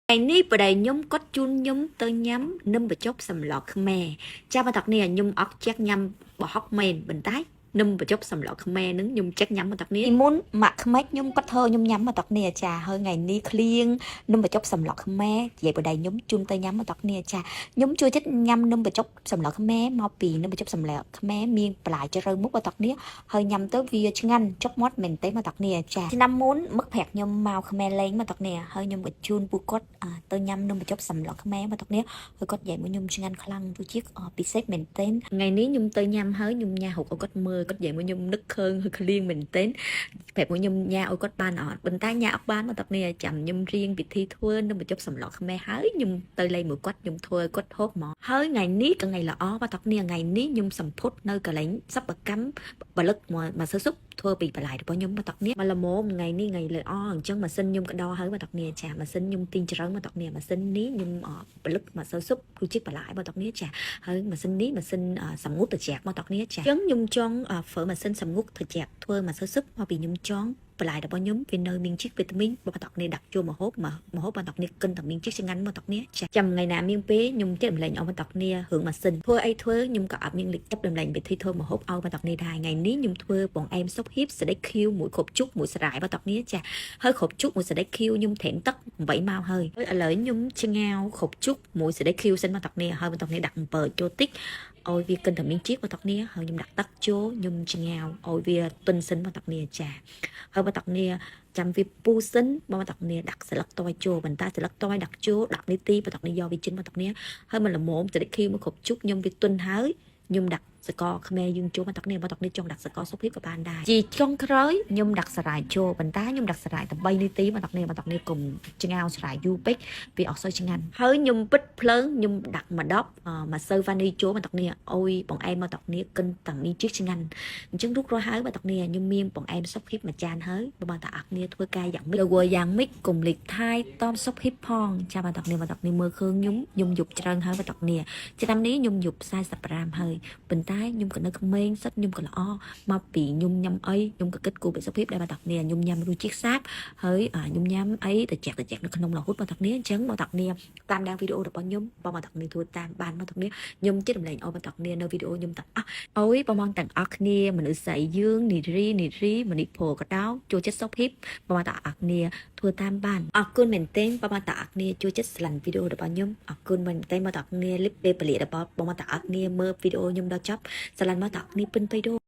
ថ្ងៃនេះប្តីខ្ញុំគាត់ជូនខ្ញុំទៅញ៉ាំនំបញ្ចុកសម្លខ្មែរចាបងតាគ្នាខ្ញុំអត់ចេះញ៉ាំប្រហុកមែនប៉ុន្តែនំបញ្ចុកសម្លខ្មែរនឹងខ្ញុំចេះញ៉ាំបងតាគ្នាពីមុនម៉ាក់ខ្មេចខ្ញុំគាត់ធ្វើខ្ញុំញ៉ាំបងតាគ្នាចាហើយថ្ងៃនេះឃ្លៀងនំបញ្ចុកសម្លខ្មែរនិយាយប្តីខ្ញុំជូនទៅញ៉ាំបងតាគ្នាចាខ្ញុំជួយចិត្តញ៉ាំនំបញ្ចុកសម្លខ្មែរមកពីនំបញ្ចុកសម្លខ្មែរមានបន្លែជ្រៅមុខបងតាគ្នាហើយញ៉ាំទៅវាឆ្ងាញ់ចុកមាត់មែនទេបងតាគ្នាចាឆ្នាំមុនមឹកប្រាក់ខ្ញុំមកខ្មែរលេងបងតាគ្នាហើយខ្ញុំក៏ជូនពួកគាត់ទៅញ៉ាំនំបញ្ចុកសម្លខ្មែរបងតាគ្នាហើយគាត់និយាយមួយខ្ញុំឆ្ងាញ់ខ្លាំងទោះជាពិសេសមែនទែនថ្ងៃនេះខ្ញុំទៅញ៉ាំហើយខ្ញុំញ៉ាំហូបឲ្យគាត់មើលគាត់និយាយមួយខ្ញុំនឹកឃើញហើយឃ្លៀងមែនទែនប្រាប់មួយខ្ញុំញ៉ាំឲ្យគាត់បានអត់ប៉ុន្តែញ៉ាំអត់បានបងតាគ្នាចាំខ្ញុំរៀងពិធីធ្វើនំបញ្ចុកសម្លខ្មែរហើយខ្ញុំទៅលេងមួយគាត់ខ្ញុំធ្វើឲ្យគាត់ហូបមកហើយថ្ងៃនេះក៏ថ្ងៃល្អបងតាគ្នាថ្ងៃនេះខ្ញុំសម្ពុតនៅកន្លែងសិប្បកម្មផលិតមកសើស៊ុបធ្វើពីបន្លែរបស់ខ្ញុំបងតាគ្នាមកល្មមថ្ងៃនេះថ្ងៃល្អអញ្ចឹងម៉ាស៊ីនខ្ញុំក៏ដល់ហើយបងតាគ្នាចាម៉ាស៊ីនខ្ញុំទិញច្រើនបងតាគ្នាម៉ាស៊ីននេះខ្ញុំផលិតមកសើស៊ុបគឺជាបន្លែបងតាគ្នាចាហើយម៉ាស៊ីននេះម៉ាស៊ីនសម្ងួតត្រជាក់បងតាគ្នាចាអញ្ចឹងខ្ញុំចង់ធ្វើម៉ាស៊ីនសម្ងួតត្រជាក់ធ្វើមកសើស៊ុបមកពីខ្ញុំចង់បន្លែរបស់ខ្ញុំវានៅមានជាតិវីតាមីនបងតាគ្នាដាក់ចូលមកហូបមកមកហូបបងតាគ្នាកិនតែមានជាតិឆ្ងាញ់បងតាគ្នាចាចាំថ្ងៃណាមានពេលខ្ញុំចេះតម្លែងឲ្យបងតាគ្នារឿងម៉ាស៊ីនធ្វើអីធ្វើខ្ញុំក៏អត់មានលិចចាប់តម្លែងវិធីធ្វើមកហូបឲ្យបងតាគ្នាដែរថ្ងៃនេះខ្ញុំធ្វើបងអែមស៊ុបហ៊ីបសដេចខៀវមួយគ្រាប់ជុកមួយស្រាយបងតាគ្នាចាហើយគ្រាប់ជុកមួយសដេចខៀវខ្ញុំត្រែមទឹក8ម៉ោងហើយហើយឥឡូវខ្ញុំឆ្ងាវគ្រាប់ជុកមួយសដេចខៀវសិនបងតាគ្នាហើយបងតាគ្នាដាក់អំពើចូលតិចឲ្យវាកិនតែមានជាតិបងតាគ្នាហើយខ្ញុំដាក់ទឹកចូលខ្ញុំឆ្ងាវឲ្យវាទន់សិនបងតាគ្នាចាហើយបងតាគ្នាចាំវាពូសិនបងតាគ្នាដាក់ស្លឹកតយចូលប៉ុន្តែស្លឹកតយដាក់ចូល10នាទីបងតាគ្នាយកវាចិនបងតាគ្នាហើយមកល្មមសដេចខៀវមួយគ្រាប់ជុកខ្ញុំវាទន់ហើយខ្ញុំដាក់សកខ្មែរយើងចូលមកតាគ្នាមកតាគ្នាចង់ដាក់សកសុភាពក៏បានដែរជាចុងក្រោយខ្ញុំដាក់សារាយចូលប៉ុន្តែខ្ញុំដាក់សារាយតែ3នាទីមកតាគ្នាមកតាគ្នាកុំឆ្ងាវសារាយយូរពេកវាអត់សូវឆ្ងាញ់ហើយខ្ញុំពិតភ្លើងខ្ញុំដាក់មកដប់ម្សៅវ៉ានីចូលមកតាគ្នាអុយបងអែមមកតាគ្នាកិនតាមីជាតិឆ្ងាញ់អញ្ចឹងរូបរាល់ហើយមកតាគ្នាខ្ញុំមានបងអែមសុភាពមួយចានហើយបងតាអរគ្នាធ្វើការយ៉ាងម៉េចយ៉ាងម៉េចកុំលេចថៃតមសុភាពផងចាំបងតាគ្នាមកតាគ្នាមើលឃើញខ្ញុំខ្ញុំយប់ច្រើនហើយបងតាគ្នាឆ្នាំនេះខ្ញុំយប់45ហើយប៉ុន្តែខ្ញុំក៏នៅក្មេងសិតខ្ញុំក៏ល្អមកពីខ្ញុំញ៉ាំអីខ្ញុំក៏គិតគូរពីសុខភាពដែរបងតាគ្នាខ្ញុំញ៉ាំរសជាតិសាបហើយខ្ញុំញ៉ាំអីត្រជាក់ត្រជាក់នៅក្នុងរហូតបងតាគ្នាអញ្ចឹងបងតាគ្នាតាមដានវីដេអូរបស់ខ្ញុំបងតាគ្នាធ្វើតាមបានបងតាគ្នាខ្ញុំជិះរំលែកឲ្យបងតាគ្នានៅវីដេអូខ្ញុំទាំងអស់អូយបងបងទាំងអស់គ្នាមនុស្សស្រីយើងនារីនារីមនុស្សប្រុសក៏ដោយចូលចិត្តសុខភាពបងតាអរគ្នាធ្វើតាមបានអរគុណមែនទែនបងតាអរគ្នាចូលចិត្តស្រឡាញ់វីដេអូរបស់ខ្ញុំអរគុណមែនទែនបងតាអរគ្នាលិបពេលពលារបស់បងតាអរគ្នាមើលវីដេអូខ្ញុំដល់ចប់ស្រឡាញ់បងតាអរគ្នាពិនពេកដូ។